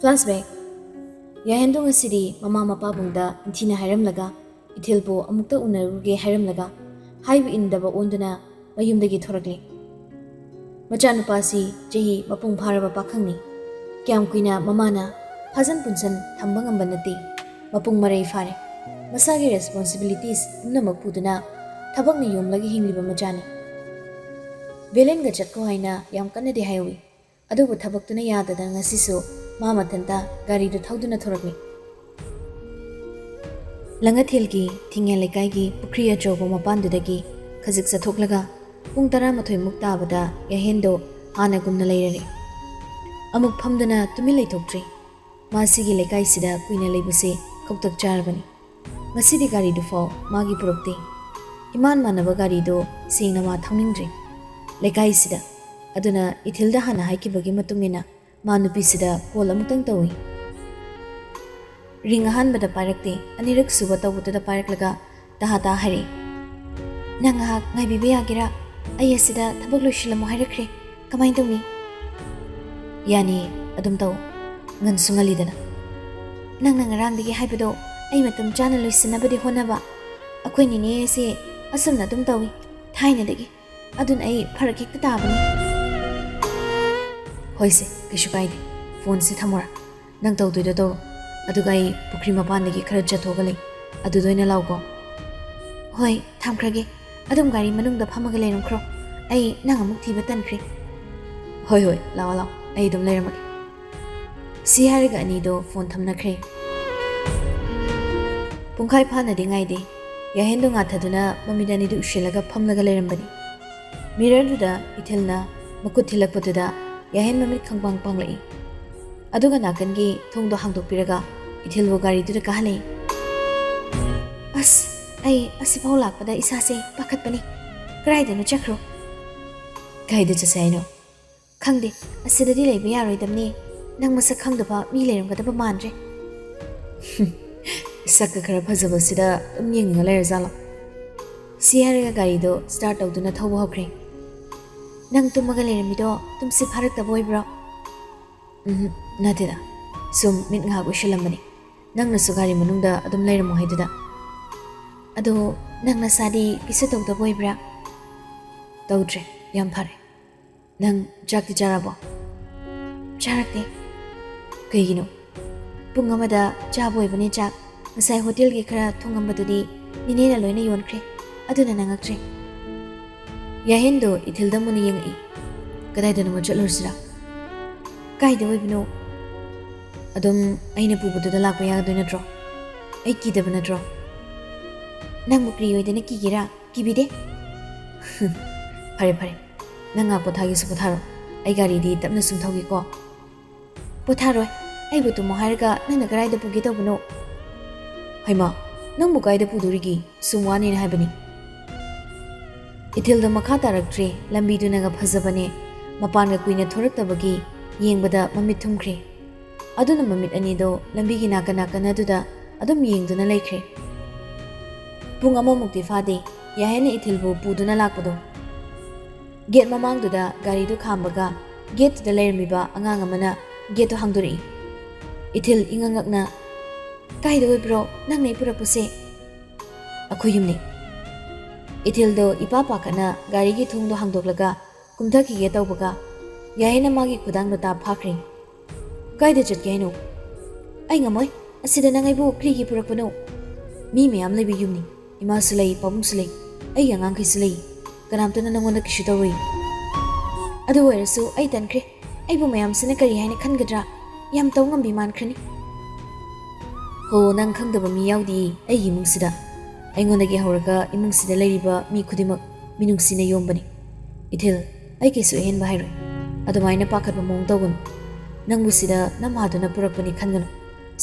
Flashback. ꯌꯥꯍꯦꯟꯗꯣ ꯉꯁꯤꯗꯤ ꯃꯃꯥ ꯃꯄꯥꯕꯨꯡꯗ ꯅꯤꯡꯊꯤꯅ ꯍꯥꯏꯔꯝꯂꯒ, ꯏꯊꯤꯜꯕꯨ ꯑꯃꯨꯛꯇ ꯎꯅꯔꯨꯒꯦ ꯍꯥꯏꯔꯝꯂꯒ, ꯍꯥꯏꯕ ꯏꯟꯗꯕ ꯑꯣꯟꯗꯨꯅ ꯃꯌꯨꯝꯗꯒꯤ ꯊꯣꯔꯛꯂꯦ꯫ ꯃꯆꯥꯅꯨꯄꯥꯁꯤ ꯆꯍꯤ ꯃꯄꯨꯡ ꯐꯥꯔꯕ ꯄꯥꯈꯪꯅꯤ꯫ ꯀꯌꯥꯝ ꯀꯨꯏꯅ ꯃꯃꯥꯅ ꯐꯥꯖꯟ ꯄꯨꯟꯁꯟ ꯊꯝꯕ ꯉꯝꯕ ꯅꯠꯇꯦ꯫ ꯃꯄꯨꯡ ꯃꯔꯩ ꯐꯥꯔꯦ꯫ ꯃꯁꯥꯒꯤ responsibilities ꯄꯨꯝꯅꯃꯛ ꯄꯨꯗꯨꯅ ꯊꯕꯛꯅ ꯌꯣꯝꯂꯒ ꯍꯤꯡꯂꯤꯕ ꯃꯆꯥꯅꯤ꯫ ꯚꯦꯂꯦꯟꯒ ꯆꯠꯈꯣ ꯍꯥꯏꯅ ꯌꯥꯝ ꯀꯟꯅꯗꯤ ꯍꯥꯏꯍꯧꯏ꯫ ꯑꯗꯨꯕꯨ ꯊꯕꯛꯇꯨꯅ ꯌꯥꯗꯗꯅ ꯉꯁꯤꯁꯨ ꯃꯥ ꯃꯊꯟꯇ ꯒꯥꯔꯤꯗꯨ ꯊꯧꯗꯨꯅ ꯊꯣꯔꯛꯂꯤ꯫ ꯂꯪꯉꯊꯦꯜꯒꯤ ꯊꯤꯡꯉꯦꯜ ꯂꯩꯀꯥꯏꯒꯤ ꯄꯨꯈ꯭ꯔꯤ ꯑꯆꯧꯕ ꯃꯄꯥꯟꯗꯨꯗꯒꯤ ꯈꯖꯤꯛ ꯆꯠꯊꯣꯛꯂꯒ ꯄꯨꯡ ꯇꯔꯥꯃꯥꯊꯣꯏꯃꯨꯛ ꯇꯥꯕꯗ ꯌꯥꯍꯦꯟꯗꯣ ꯍꯥꯟꯅꯒꯨꯝꯅ ꯂꯩꯔꯔꯦ꯫ ꯑꯃꯨꯛ ꯐꯝꯗꯨꯅ ꯇꯨꯃꯤꯟ ꯂꯩꯊꯣꯛꯇ꯭ꯔꯤ꯫ ꯃꯥ ꯁꯤꯒꯤ ꯂꯩꯀꯥꯏꯁꯤꯗ ꯀꯨꯏꯅ ꯂꯩꯕꯁꯦ ꯈꯧꯇꯛ ꯆꯥꯔꯕꯅꯤ꯫ ꯉꯁꯤꯗꯤ ꯒꯥꯔꯤꯗꯨꯐꯥꯎ ꯃꯥꯒꯤ ꯄꯨꯔꯛꯇꯦ꯫ ꯏꯃꯥꯟ ꯃꯥꯟꯅꯕ ꯒꯥꯔꯤꯗꯣ ꯁꯦꯡꯅ ꯃꯥ ꯊꯧꯅꯤꯡꯗ꯭ꯔꯤ ꯂꯩꯀꯥꯏꯁꯤꯗ꯫ ꯑꯗꯨꯅ ꯏꯊꯤꯜꯗ ꯍꯥꯟꯅ ꯍꯥꯏꯈꯤꯕꯒꯤ ꯃꯇꯨꯡ ꯏꯟꯅ ꯃꯥ ꯅꯨꯄꯤꯁꯤꯗ ꯀꯣꯜ ꯑꯃꯨꯛꯇꯪ ꯇꯧꯏ꯫ ꯔꯤꯡ ꯑꯍꯥꯟꯕꯗ ꯄꯥꯏꯔꯛꯇꯦ, ꯑꯅꯤꯔꯛ ꯁꯨꯕ ꯇꯧꯕꯗꯨꯗ ꯄꯥꯏꯔꯛꯂꯒ ꯇꯍꯥ ꯇꯍꯥ ꯍꯥꯏꯔꯛꯏ, "ꯅꯪ ꯉꯥꯏꯍꯥꯛ ꯉꯥꯏꯕꯤꯕ ꯌꯥꯒꯦꯔꯥ? ꯑꯩ ꯑꯁꯤꯗ ꯊꯕꯛ ꯂꯣꯏꯁꯤꯜꯂꯝꯃꯣ ꯍꯥꯏꯔꯛꯈ꯭ꯔꯦ꯫ ꯀꯃꯥꯏꯅ ꯇꯧꯅꯤ?" "ꯌꯥꯅꯤꯌꯦ, ꯑꯗꯨꯝ ꯇꯧ꯫ ꯉꯟꯁꯨ ꯉꯜꯂꯤꯗꯅ꯫ ꯅꯪꯅ ꯉꯔꯥꯡꯗꯒꯤ ꯍꯥꯏꯕꯗꯣ ꯑꯩ ꯃꯇꯝ ꯆꯥꯅ ꯂꯣꯏꯁꯤꯟꯅꯕꯗꯤ ꯍꯣꯠꯅꯕ꯫ ꯑꯩꯈꯣꯏ ꯅꯦꯅꯦ ꯑꯁꯦ ꯑꯁꯨꯝꯅ ꯑꯗꯨꯝ ꯇꯧꯏ ꯊꯥꯏꯅꯗꯒꯤ꯫ ꯑꯗꯨꯅ ꯑꯩ ꯐꯔꯛ ꯍꯦꯛꯇ ꯇꯥꯕꯅꯤ꯫" "ꯍꯣꯏꯁꯦ, ꯀꯩꯁꯨ ꯀꯥꯏꯗꯦ꯫ ꯐꯣꯟꯁꯦ ꯊꯝꯃꯨꯔꯥ? ꯅꯪ ꯇꯧꯗꯣꯏꯗꯣ ꯇꯧꯔꯣ꯫ ꯑꯗꯨꯒ ꯑꯩ ꯄꯨꯈ꯭ꯔꯤ ꯃꯄꯥꯟꯗꯒꯤ ꯈꯔ ꯆꯠꯊꯣꯛꯑꯒ ꯂꯩ꯫ ꯑꯗꯨꯗ ꯑꯣꯏꯅ ꯂꯥꯛꯎꯀꯣ꯫" "ꯍꯣꯏ, ꯊꯝꯈ꯭ꯔꯒꯦ꯫ ꯑꯗꯨꯝ ꯒꯥꯔꯤ ꯃꯅꯨꯡꯗ ꯐꯝꯃꯒ ꯂꯩꯔꯝꯈ꯭ꯔꯣ꯫ ꯑꯩ ꯅꯪ ꯑꯃꯨꯛ ꯊꯤꯕ ꯇꯟꯈ꯭ꯔꯦ꯫" "ꯍꯣꯏ, ꯍꯣꯏ, ꯂꯥꯛꯑꯣ, ꯂꯥꯛꯑꯣ꯫ ꯑꯩ ꯑꯗꯨꯝ ꯂꯩꯔꯝꯃꯒꯦ꯫" ꯁꯤ ꯍꯥꯏꯔꯒ ꯑꯅꯤꯗꯣ ꯐꯣꯟ ꯊꯝꯅꯈ꯭ꯔꯦ꯫ ꯄꯨꯡꯈꯥꯏ ꯐꯥꯅꯗꯤ ꯉꯥꯏꯗꯦ꯫ ꯌꯥꯍꯦꯟꯗꯣ ꯉꯥꯊꯗꯨꯅ ꯃꯃꯤꯠ ꯑꯅꯤꯗꯨ ꯎꯏꯁꯤꯜꯂꯒ ꯐꯝꯂꯒ ꯂꯩꯔꯝꯕꯅꯤ꯫ ꯃꯤꯔꯔꯗꯨꯗ ꯏꯊꯤꯜꯅ ꯃꯈꯨꯠ ꯊꯤꯜꯂꯛꯄꯗꯨꯗ ꯌꯥꯍꯦꯟ ꯃꯃꯤꯠ ꯈꯪꯄꯥꯡ ꯄꯥꯡꯂꯛꯏ꯫ ꯑꯗꯨꯒ ꯅꯥꯀꯟꯒꯤ ꯊꯣꯡꯗꯣ ꯍꯥꯡꯗꯣꯛꯄꯤꯔꯒ ꯏꯊꯤꯜꯕꯨ ꯒꯥꯔꯤꯗꯨꯗ ꯀꯥꯍꯜꯂꯛꯏ꯫ "ꯑꯁ, ꯑꯩ ꯑꯁꯤꯐꯥꯎ ꯂꯥꯛꯄꯗ ꯏꯁꯥꯁꯦ ꯄꯥꯈꯠꯄꯅꯤ꯫ ꯀꯗꯥꯏꯗꯅꯣ ꯆꯠꯈ꯭ꯔꯣ?" "ꯀꯥꯏꯗ ꯆꯠꯁꯦ ꯍꯥꯏꯅꯣ?" "ꯈꯪꯗꯦ, ꯑꯁꯤꯗꯗꯤ ꯂꯩꯕ ꯌꯥꯔꯣꯏꯗꯕꯅꯤ꯫ ꯅꯪ ꯃꯁꯛ ꯈꯪꯗꯕ ꯃꯤ ꯂꯩꯔꯝꯒꯗꯕ ꯃꯥꯟꯗ꯭ꯔꯦ꯫" ꯁꯛꯀ ꯈꯔ ꯐꯖꯕꯁꯤꯗ ꯑꯗꯨꯝ ꯌꯦꯡꯅꯤꯡꯉ ꯂꯩꯔꯖꯥꯠꯂꯣ? ꯁꯤ ꯍꯥꯏꯔꯒ ꯒꯥꯔꯤꯗꯣ ꯁ꯭ꯇꯥꯔꯠ ꯇꯧꯗꯨꯅ ꯊꯧꯕ ꯍꯧꯈ꯭ꯔꯦ꯫ "ꯅꯪ ꯇꯨꯝꯃꯒ ꯂꯩꯔꯝꯃꯤꯗꯣ ꯇꯨꯝꯁꯤꯠ ꯐꯥꯔꯛꯇꯕ ꯑꯣꯏꯕ꯭ꯔꯣ?" "ꯎꯝ, ꯅꯠꯇꯦꯗ꯫ ꯁꯨꯝ ꯃꯤꯠ ꯉꯥꯏꯍꯥꯛ ꯎꯏꯁꯤꯜꯂꯝꯕꯅꯤ꯫ ꯅꯪꯅꯁꯨ ꯒꯥꯔꯤ ꯃꯅꯨꯡꯗ ꯑꯗꯨꯝ ꯂꯩꯔꯝꯃꯣ ꯍꯥꯏꯗꯨꯗ꯫" "ꯑꯗꯣ, ꯅꯪ ꯅꯁꯥꯗꯤ ꯀꯩꯁꯨ ꯇꯧꯗꯕ ꯑꯣꯏꯕ꯭ꯔꯥ?" "ꯇꯧꯗ꯭ꯔꯦ꯫ ꯌꯥꯝ ꯐꯔꯦ꯫ ꯅꯪ ꯆꯥꯛꯇꯤ ꯆꯥꯔꯕꯣ?" "ꯆꯥꯔꯛꯇꯦ꯫" "ꯀꯩꯒꯤꯅꯣ?" "ꯄꯨꯡ ꯑꯃꯗ ꯆꯥꯕ ꯑꯣꯏꯕꯅꯦ ꯆꯥꯛ꯫ ꯉꯁꯥꯏ ꯍꯣꯇꯦꯜꯒꯤ ꯈꯔ ꯊꯣꯡꯉꯝꯕꯗꯨꯗꯤ ꯅꯤꯅꯦꯅ ꯂꯣꯏꯅ ꯌꯣꯟꯈ꯭ꯔꯦ꯫ ꯑꯗꯨꯅ ꯅꯪꯉꯛꯇ꯭ꯔꯦ꯫" ꯌꯥꯍꯦꯟꯗꯣ ꯏꯊꯤꯜꯗ ꯃꯨꯟꯅ ꯌꯦꯡꯉꯛꯏ꯫ "ꯀꯗꯥꯏꯗꯅꯣ ꯆꯠꯂꯨꯔꯁꯤꯔꯥ?" "ꯀꯥꯏꯗ ꯑꯣꯏꯕꯅꯣ?" "ꯑꯗꯨꯝ ꯑꯩꯅ ꯄꯨꯕꯗꯨꯗ ꯂꯥꯛꯄ ꯌꯥꯒꯗꯣꯏ ꯅꯠꯇ꯭ꯔꯣ? ꯑꯩ ꯀꯤꯗꯕ ꯅꯠꯇ꯭ꯔꯣ?" "ꯅꯪꯕꯨ ꯀꯔꯤ ꯑꯣꯏꯗꯅ ꯀꯤꯒꯦꯔꯥ? ꯀꯤꯕꯤꯗꯦ꯫" "ꯐꯔꯦ, ꯐꯔꯦ꯫ ꯅꯪ ꯉꯥꯛ ꯄꯣꯊꯥꯒꯦꯁꯨ ꯄꯣꯊꯥꯔꯣ꯫ ꯑꯩ ꯒꯥꯔꯤꯗꯤ ꯇꯞꯅ ꯁꯨꯝ ꯊꯧꯒꯦꯀꯣ꯫" "ꯄꯣꯊꯥꯔꯣꯏ꯫ ꯑꯩꯕꯨ ꯇꯨꯝꯃꯣ ꯍꯥꯏꯔꯒ ꯅꯪꯅ ꯀꯗꯥꯏꯗ ꯄꯨꯒꯦ ꯇꯧꯕꯅꯣ?" "ꯍꯩꯃꯥ, ꯅꯪꯕꯨ ꯀꯥꯏꯗ ꯄꯨꯗꯣꯔꯤꯒꯦ? ꯁꯨꯝ ꯋꯥꯅꯦꯅ ꯍꯥꯏꯕꯅꯤ꯫" ꯏꯊꯤꯜꯗꯣ ꯃꯈꯥ ꯇꯥꯔꯛꯇ꯭ꯔꯦ꯫ ꯂꯝꯕꯤꯗꯨꯅꯒ ꯐꯖꯕꯅꯦ꯫ ꯃꯄꯥꯟꯒ ꯀꯨꯏꯅ ꯊꯣꯔꯛꯇꯕꯒꯤ ꯌꯦꯡꯕꯗ ꯃꯃꯤꯠ ꯊꯨꯝꯈ꯭ꯔꯦ꯫ ꯑꯗꯨꯅ ꯃꯃꯤꯠ ꯑꯅꯤꯗꯣ ꯂꯝꯕꯤꯒꯤ ꯅꯥꯀꯟ ꯅꯥꯀꯟ ꯑꯗꯨꯗ ꯑꯗꯨꯝ ꯌꯦꯡꯗꯨꯅ ꯂꯩꯈ꯭ꯔꯦ꯫ ꯄꯨꯡ ꯑꯃꯃꯨꯛꯇꯤ ꯐꯥꯗꯦ, ꯌꯥꯍꯦꯟꯅ ꯏꯊꯤꯜꯕꯨ ꯄꯨꯗꯨꯅ ꯂꯥꯛꯄꯗꯣ꯫ ꯒꯦꯠ ꯃꯃꯥꯡꯗꯨꯗ ꯒꯥꯔꯤꯗꯨ ꯈꯥꯝꯕꯒ ꯒꯦꯠꯇꯨꯗ ꯂꯩꯔꯝꯃꯤꯕ ꯑꯉꯥꯡ ꯑꯃꯅ ꯒꯦꯠꯇꯨ ꯍꯥꯡꯗꯣꯔꯛꯏ꯫ ꯏꯊꯤꯜ ꯏꯉꯛ ꯉꯛꯅ, "ꯀꯥꯏꯗ ꯑꯣꯏꯕ꯭ꯔꯣ ꯅꯪꯅ ꯑꯩ ꯄꯨꯔꯛꯄꯁꯦ?" "ꯑꯩꯈꯣꯏ ꯌꯨꯝꯅꯤ꯫" ꯏꯊꯤꯜꯗꯣ ꯏꯄꯥ ꯄꯥꯈꯠꯅ ꯒꯥꯔꯤꯒꯤ ꯊꯣꯡꯗꯣ ꯍꯥꯡꯗꯣꯛꯂꯒ ꯀꯨꯝꯊꯈꯤꯒꯦ ꯇꯧꯕꯒ ꯌꯥꯍꯦꯟꯅ ꯃꯥꯒꯤ ꯈꯨꯗꯥꯡꯗꯣ ꯇꯥꯞ ꯐꯥꯈ꯭ꯔꯦ꯫ "ꯀꯥꯏꯗ ꯆꯠꯀꯦ ꯍꯥꯏꯅꯣ?" "ꯑꯩ ꯉꯝꯃꯣꯏ꯫ ꯑꯁꯤꯗ ꯅꯪ ꯑꯩꯕꯨ ꯀꯔꯤꯒꯤ ꯄꯨꯔꯛꯄꯅꯣ? ꯃꯤ ꯃꯌꯥꯝ ꯂꯩꯕ ꯌꯨꯝꯅꯤ꯫ ꯏꯃꯥꯁꯨ ꯂꯩ, ꯄꯥꯕꯨꯡꯁꯨ ꯂꯩ, ꯑꯩꯒꯤ ꯑꯉꯥꯡꯈꯩꯁꯨ ꯂꯩ꯫ ꯀꯅꯥꯝꯇꯅ ꯅꯪꯉꯣꯟꯗ ꯀꯩꯁꯨ ꯇꯧꯔꯣꯏ꯫ ꯑꯗꯨ ꯑꯣꯏꯔꯁꯨ ꯑꯩ ꯇꯟꯈ꯭ꯔꯦ꯫ ꯑꯩꯕꯨ ꯃꯌꯥꯝꯁꯤꯅ ꯀꯔꯤ ꯍꯥꯏꯅ ꯈꯟꯒꯗ꯭ꯔꯥ? ꯌꯥꯝ ꯇꯧ ꯉꯝꯕꯤ ꯃꯥꯟꯈ꯭ꯔꯅꯤ꯫" "ꯍꯣ, ꯅꯪ ꯈꯪꯗꯕ ꯃꯤ ꯌꯥꯎꯗꯤꯌꯦ ꯑꯩꯒꯤ ꯏꯃꯨꯡꯁꯤꯗ꯫ ꯑꯩꯉꯣꯟꯗꯒꯤ ꯍꯧꯔꯒ ꯏꯃꯨꯡꯁꯤꯗ ꯂꯩꯔꯤꯕ ꯃꯤ ꯈꯨꯗꯤꯡꯃꯛ ꯃꯤꯅꯨꯡꯁꯤꯅ ꯌꯣꯝꯕꯅꯤ꯫ ꯏꯊꯤꯜ, ꯑꯩ ꯀꯩꯁꯨ ꯑꯍꯦꯟꯕ ꯍꯥꯏꯔꯣꯏ꯫ ꯑꯗꯨꯃꯥꯏꯅ ꯄꯥꯈꯠꯄ ꯃꯑꯣꯡ ꯇꯧꯒꯅꯨ꯫ ꯅꯪꯕꯨ ꯁꯤꯗ ꯅꯃꯥꯗꯨꯅ ꯄꯨꯔꯛꯄꯅꯤ ꯈꯟꯒꯅꯨ꯫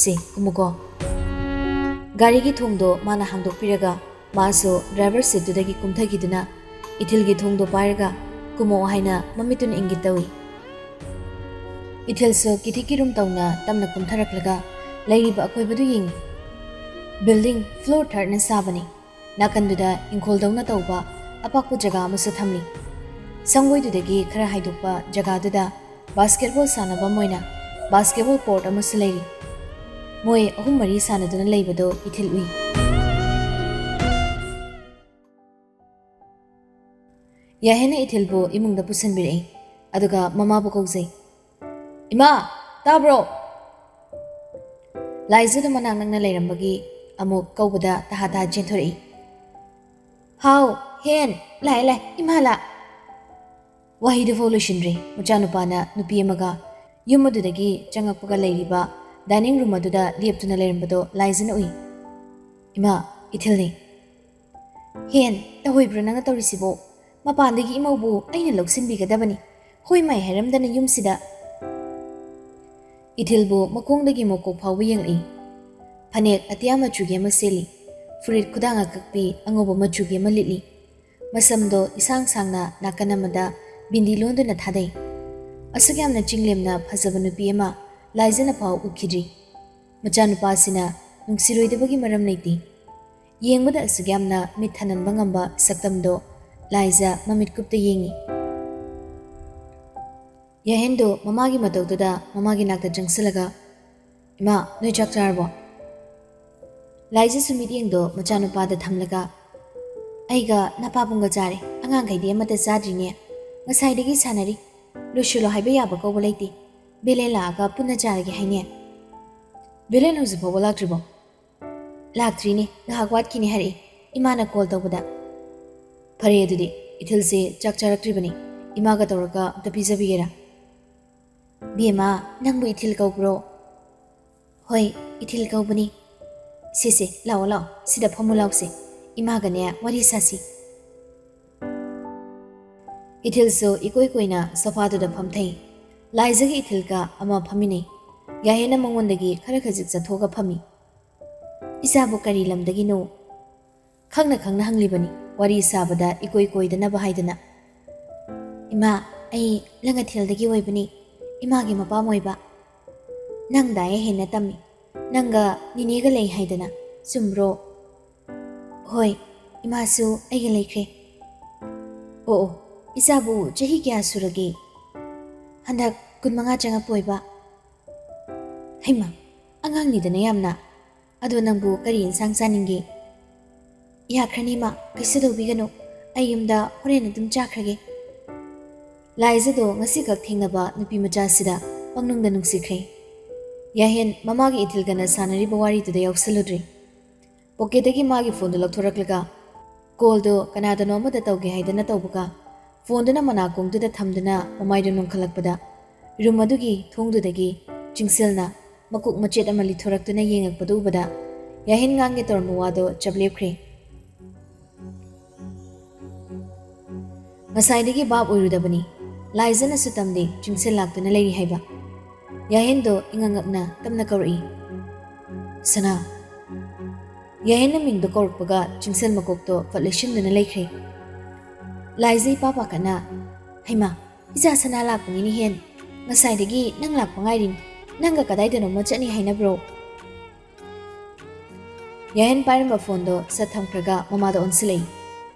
ꯁꯦ, ꯀꯨꯝꯃꯨꯀꯣ꯫" ꯒꯥꯔꯤꯒꯤ ꯊꯣꯡꯗꯣ ꯃꯥꯅ ꯍꯥꯡꯗꯣꯛꯄꯤꯔꯒ ꯃꯥꯁꯨ ꯗ꯭ꯔꯥꯏꯚꯔ ꯁꯤꯠꯇꯨꯗꯒꯤ ꯀꯨꯝꯊꯈꯤꯗꯨꯅ ꯏꯊꯤꯜꯒꯤ ꯊꯣꯡꯗꯣ ꯄꯥꯏꯔꯒ "ꯀꯨꯝꯃꯛꯑꯣ" ꯍꯥꯏꯅ ꯃꯃꯤꯠꯇꯨꯅ ꯏꯪꯒꯤꯠ ꯇꯧꯏ꯫ ꯏꯊꯤꯜꯁꯨ ꯀꯤꯊꯤ ꯀꯤꯔꯨꯝ ꯇꯧꯅ ꯇꯞꯅ ꯀꯨꯝꯊꯔꯛꯂꯒ ꯂꯩꯔꯤꯕ ꯑꯀꯣꯏꯕꯗꯨ ꯌꯦꯡꯏ꯫ ꯕꯤꯜꯗꯤꯡ ꯐ꯭ꯂꯣꯔ ꯊꯥꯔꯠꯅ ꯁꯥꯕꯅꯤ꯫ ꯅꯥꯀꯟꯗꯨꯗ ꯏꯪꯈꯣꯜꯗꯧꯅ ꯇꯧꯕ ꯑꯄꯥꯛꯄ ꯖꯒꯥ ꯑꯃꯁꯨ ꯊꯝꯂꯤ꯫ ꯁꯪꯒꯣꯏꯗꯨꯗꯒꯤ ꯈꯔ ꯍꯥꯏꯗꯣꯛꯄ ꯖꯒꯥꯗꯨꯗ ꯕꯥꯁꯀꯦꯠꯕꯣꯜ ꯁꯥꯟꯅꯐꯝ ꯑꯣꯏꯅ ꯕꯥꯁꯀꯦꯠꯕꯣꯜ ꯀꯣꯔꯠ ꯑꯃꯁꯨ ꯂꯩꯔꯤ꯫ ꯃꯣꯏ ꯑꯍꯨꯝ ꯃꯔꯤ ꯁꯥꯟꯅꯗꯨꯅ ꯂꯩꯕꯗꯣ ꯏꯊꯤꯜ ꯎꯏ꯫ ꯌꯥꯍꯦꯟꯅ ꯏꯊꯤꯜꯕꯨ ꯏꯃꯨꯡꯗ ꯄꯨꯁꯤꯟꯕꯤꯔꯛꯏ, ꯑꯗꯨꯒ ꯃꯃꯥꯕꯨ ꯀꯧꯖꯩ꯫ "ꯏꯃꯥ, ꯇꯥꯕ꯭ꯔꯣ?" ꯂꯥꯏꯖꯗꯨ ꯃꯅꯥꯛ ꯅꯛꯅ ꯂꯩꯔꯝꯕꯒꯤ ꯑꯃꯨꯛ ꯀꯧꯕꯗ ꯇꯍꯥ ꯇꯍꯥ ꯆꯦꯟꯊꯣꯔꯛꯏ꯫ "ꯍꯥꯎ, ꯍꯦꯟ, ꯂꯥꯛꯑꯦ, ꯂꯥꯛꯑꯦ, ꯏꯃꯥ ꯂꯥꯛ!" ꯋꯥꯍꯩꯗꯨꯐꯥꯎ ꯂꯣꯏꯁꯤꯟꯗ꯭ꯔꯤ, ꯃꯆꯥꯅꯨꯄꯥꯅ ꯅꯨꯄꯤ ꯑꯃꯒ ꯌꯨꯝ ꯑꯗꯨꯗꯒꯤ ꯆꯪꯉꯛꯄꯒ ꯂꯩꯔꯤꯕ ꯗꯥꯏꯅꯤꯡ ꯔꯨꯝ ꯑꯗꯨꯗ ꯂꯦꯞꯇꯨꯅ ꯂꯩꯔꯝꯕꯗꯣ ꯂꯥꯏꯖꯅ ꯎꯏ꯫ "ꯏꯃꯥ, ꯏꯊꯤꯜꯅꯤ꯫" "ꯍꯦꯟ, ꯇꯧꯍꯣꯏꯕ꯭ꯔꯣ ꯅꯪꯅ ꯇꯧꯔꯤꯁꯤꯕꯣ? ꯃꯄꯥꯟꯗꯒꯤ ꯏꯃꯧꯕꯨ ꯑꯩꯅ ꯂꯧꯁꯤꯟꯕꯤꯒꯗꯕꯅꯤ꯫ ꯍꯣꯏ ꯃꯥꯏ ꯍꯥꯏꯔꯝꯗꯅ ꯌꯨꯝꯁꯤꯗ!" ꯏꯊꯤꯜꯕꯨ ꯃꯈꯣꯡꯗꯒꯤ ꯃꯀꯣꯛ ꯐꯥꯎꯕ ꯌꯦꯡꯂꯛꯏ꯫ ꯐꯅꯦꯛ ꯑꯇꯤꯌꯥ ꯃꯆꯨꯒꯤ ꯑꯃ ꯁꯦꯠꯂꯤ꯫ ꯐꯨꯔꯤꯠ ꯈꯨꯗꯥꯡ ꯑꯀꯛꯄꯤ ꯑꯉꯧꯕ ꯃꯆꯨꯒꯤ ꯑꯃ ꯂꯤꯠꯂꯤ꯫ ꯃꯁꯝꯗꯣ ꯏꯁꯥꯡ ꯁꯥꯡꯅ ꯅꯥꯀꯟ ꯑꯃꯗ ꯕꯤꯟꯗꯤ ꯂꯣꯟꯗꯨꯅ ꯊꯥꯗꯩ꯫ ꯑꯁꯨꯛ ꯌꯥꯝꯅ ꯆꯤꯡꯂꯦꯝꯅ ꯐꯖꯕ ꯅꯨꯄꯤ ꯑꯃ ꯂꯥꯏꯖꯅ ꯐꯥꯎ ꯎꯈꯤꯗ꯭ꯔꯤ꯫ ꯃꯆꯥꯅꯨꯄꯥꯁꯤꯅ ꯅꯨꯡꯁꯤꯔꯣꯏꯗꯕꯒꯤ ꯃꯔꯝ ꯂꯩꯇꯦ꯫ ꯌꯦꯡꯕꯗ ꯑꯁꯨꯛ ꯌꯥꯝꯅ ꯃꯤꯠ ꯊꯅꯟꯕ ꯉꯝꯕ ꯁꯛꯇꯝꯗꯣ ꯂꯥꯏꯖ ꯃꯃꯤꯠ ꯀꯨꯞꯇ ꯌꯦꯡꯉꯤ꯫ ꯌꯥꯍꯦꯟꯗꯣ ꯃꯃꯥꯒꯤ ꯃꯇꯧꯗꯨꯗ ꯃꯃꯥꯒꯤ ꯅꯥꯛꯇ ꯆꯪꯁꯤꯜꯂꯒ, "ꯏꯃꯥ, ꯅꯣꯏ ꯆꯥꯛ ꯆꯥꯔꯕꯣ?" ꯂꯥꯏꯖꯁꯨ ꯃꯤꯠꯌꯦꯡꯗꯣ ꯃꯆꯥꯅꯨꯄꯥꯗ ꯊꯝꯂꯒ, "ꯑꯩꯒ ꯅꯄꯥꯕꯨꯡꯒ ꯆꯥꯔꯦ, ꯑꯉꯥꯡꯈꯩꯗꯤ ꯑꯃꯠꯇ ꯆꯥꯗ꯭ꯔꯤꯅꯦ, ꯉꯁꯥꯏꯗꯒꯤ ꯁꯥꯟꯅꯔꯤ꯫ ꯂꯣꯏꯁꯤꯜꯂꯣ ꯍꯥꯏꯕ ꯌꯥꯕ ꯀꯧꯕ ꯂꯩꯇꯦ꯫ ꯕꯦꯂꯦꯟ ꯂꯥꯛꯑꯒ ꯄꯨꯟꯅ ꯆꯥꯔꯒꯦ ꯍꯥꯏꯅꯦ꯫" "ꯕꯦꯂꯦꯟ ꯍꯧꯖꯤꯛ ꯐꯥꯎꯕ ꯂꯥꯛꯇ꯭ꯔꯤꯕꯣ?" "ꯂꯥꯛꯇ꯭ꯔꯤꯅꯦ, ꯉꯥꯏꯍꯥꯛ ꯋꯥꯠꯈꯤꯅꯤ ꯍꯥꯏꯔꯛꯏ, ꯏꯃꯥꯅ ꯀꯣꯜ ꯇꯧꯕꯗ꯫" "ꯐꯔꯦ ꯑꯗꯨꯗꯤ, ꯏꯊꯤꯜꯁꯦ ꯆꯥꯛ ꯆꯥꯔꯛꯇ꯭ꯔꯤꯕꯅꯤ, ꯏꯃꯥꯒ ꯇꯧꯔꯒ ꯑꯝꯇ ꯄꯤꯖꯕꯤꯒꯦꯔꯥ?" "ꯕꯦꯝꯃ, ꯅꯪꯕꯨ ꯏꯊꯤꯜ ꯀꯧꯕ꯭ꯔꯣ?" "ꯍꯣꯏ, ꯏꯊꯤꯜ ꯀꯧꯕꯅꯤ꯫ "ꯁꯦ, ꯁꯦ, ꯂꯥꯛꯑꯣ, ꯂꯥꯛꯑꯣ, ꯁꯤꯗ ꯐꯝꯃꯨ ꯂꯥꯎꯁꯦ꯫ ꯏꯃꯥꯒꯅꯦ ꯋꯥꯔꯤ ꯁꯥꯁꯤ꯫" ꯏꯊꯤꯜꯁꯨ ꯏꯀꯣꯏ ꯀꯣꯏꯅ ꯁꯣꯐꯥꯗꯨꯗ ꯐꯝꯊꯩ꯫ ꯂꯥꯏꯖꯒ ꯏꯊꯤꯜꯒ ꯑꯃ ꯐꯝꯃꯤꯟꯅꯩ꯫ ꯌꯥꯍꯦꯟꯅ ꯃꯉꯣꯟꯗꯒꯤ ꯈꯔ ꯈꯖꯤꯛ ꯆꯠꯊꯣꯛꯑꯒ ꯐꯝꯃꯤ꯫ "ꯏꯆꯥꯕꯨ ꯀꯔꯤ ꯂꯝꯗꯒꯤꯅꯣ?" ꯈꯪꯅ ꯈꯪꯅ ꯍꯪꯂꯤꯕꯅꯤ, ꯋꯥꯔꯤ ꯁꯥꯕꯗ ꯏꯀꯣꯏ ꯀꯣꯏꯗꯅꯕ ꯍꯥꯏꯗꯅ꯫ "ꯏꯃꯥ, ꯑꯩ ꯂꯪꯉꯊꯦꯜꯗꯒꯤ ꯑꯣꯏꯕꯅꯤ, ꯏꯃꯥꯒꯤ ꯃꯄꯥꯝ ꯑꯣꯏꯕ꯫ ꯅꯪꯗꯥꯏ ꯍꯦꯟꯅ ꯇꯝꯃꯤ, ꯅꯪꯒ ꯅꯤꯅꯦꯒ ꯂꯩ ꯍꯥꯏꯗꯅ, ꯆꯨꯝꯕ꯭ꯔꯣ?" "ꯍꯣꯏ, ꯏꯃꯥꯁꯨ ꯑꯩꯒ ꯂꯩꯈ꯭ꯔꯦ꯫" "ꯑꯣ, ꯑꯣ, ꯏꯆꯥꯕꯨ ꯆꯍꯤ ꯀꯌꯥ ꯁꯨꯔꯒꯦ?" "ꯍꯟꯗꯛ ꯀꯨꯟꯃꯉꯥ ꯆꯪꯉꯛꯄ ꯑꯣꯏꯕ꯫" "ꯍꯩꯃꯥ, ꯑꯉꯥꯡꯅꯤꯗꯅ ꯌꯥꯝꯅ꯫ ꯑꯗꯣ ꯅꯪꯕꯨ ꯀꯔꯤ ꯏꯟꯁꯥꯡ ꯆꯥꯅꯤꯡꯒꯦ?" "ꯌꯥꯈ꯭ꯔꯅꯤ ꯏꯃꯥ, ꯀꯩꯁꯨ ꯇꯧꯕꯤꯒꯅꯨ꯫ ꯑꯩ ꯌꯨꯝꯗ ꯍꯣꯔꯦꯟ ꯑꯗꯨꯝ ꯆꯥꯈ꯭ꯔꯒꯦ꯫" ꯂꯥꯏꯖꯗꯣ ꯉꯁꯤꯈꯛ ꯊꯦꯡꯅꯕ ꯅꯨꯄꯤ ꯃꯆꯥꯁꯤꯗ ꯄꯪꯅꯨꯡꯗ ꯅꯨꯡꯁꯤꯈ꯭ꯔꯦ꯫ ꯌꯥꯍꯦꯟ ꯃꯃꯥꯒꯤ ꯏꯊꯤꯜꯒꯅ ꯁꯥꯟꯅꯔꯤꯕ ꯋꯥꯔꯤꯗꯨꯗ ꯌꯥꯎꯁꯜꯂꯨꯗ꯭ꯔꯦ꯫ ꯄꯣꯀꯦꯠꯇꯒꯤ ꯃꯥꯒꯤ ꯐꯣꯟꯗꯨ ꯂꯧꯊꯣꯔꯛꯂꯒ ꯀꯣꯜꯗꯨ ꯀꯅꯥꯗꯅꯣ ꯑꯃꯗ ꯇꯧꯒꯦ ꯍꯥꯏꯗꯅ ꯇꯧꯕꯒ, ꯐꯣꯟꯗꯨꯅ ꯃꯅꯥꯀꯣꯡꯗꯨꯗ ꯊꯝꯗꯨꯅ ꯃꯃꯥꯏꯗꯨ ꯅꯣꯡꯈꯠꯂꯛꯄꯗ, ꯔꯨꯝ ꯑꯗꯨꯒꯤ ꯊꯣꯡꯗꯨꯗꯒꯤ ꯆꯤꯡꯁꯤꯜꯅ ꯃꯀꯣꯛ ꯃꯆꯦꯠ ꯑꯃ ꯂꯤꯊꯣꯔꯛꯇꯨꯅ ꯌꯦꯡꯉꯛꯄꯗꯨ ꯎꯕꯗ, ꯌꯥꯍꯦꯟ ꯉꯥꯡꯒꯦ ꯇꯧꯔꯝꯕ ꯋꯥꯗꯣ ꯆꯞ ꯂꯦꯞꯈ꯭ꯔꯦ꯫ ꯉꯁꯥꯏꯗꯒꯤ ꯚꯥꯞ ꯑꯣꯏꯔꯨꯗꯕꯅꯤ, ꯂꯥꯏꯖꯅꯁꯨ ꯇꯝꯗꯦ ꯆꯤꯡꯁꯤꯜ ꯂꯥꯛꯇꯨꯅ ꯂꯩꯔꯤ ꯍꯥꯏꯕ꯫ ꯌꯥꯍꯦꯟꯗꯣ ꯏꯉꯛꯉꯛꯅ ꯇꯞꯅ ꯀꯧꯔꯛꯏ, "ꯁꯅꯥ꯫" ꯌꯥꯍꯦꯟꯅ ꯃꯤꯡꯗꯣ ꯀꯧꯔꯛꯄꯒ ꯆꯤꯡꯁꯤꯜ ꯃꯀꯣꯛꯇꯣ ꯐꯠ ꯂꯩꯁꯤꯟꯗꯨꯅ ꯂꯩꯈ꯭ꯔꯦ꯫ ꯂꯥꯏꯖ ꯏꯄꯥ ꯄꯥꯈꯠꯅ, "ꯍꯩꯃꯥ, ꯏꯆꯥ ꯁꯅꯥ ꯂꯥꯛꯄꯅꯤꯅꯦ ꯍꯦꯟ꯫ ꯉꯁꯥꯏꯗꯒꯤ ꯅꯪ ꯂꯥꯛꯄ ꯉꯥꯏꯔꯤꯅꯤ꯫ ꯅꯪꯒ ꯀꯗꯥꯏꯗꯅꯣꯃ ꯆꯠꯅꯤ ꯍꯥꯏꯅꯕ꯭ꯔꯣ?" ꯌꯥꯍꯦꯟ ꯄꯥꯏꯔꯝꯕ ꯐꯣꯟꯗꯣ ꯁꯠ ꯊꯝꯈ꯭ꯔꯒ ꯃꯃꯥꯗ ꯑꯣꯟꯁꯤꯜꯂꯛꯏ꯫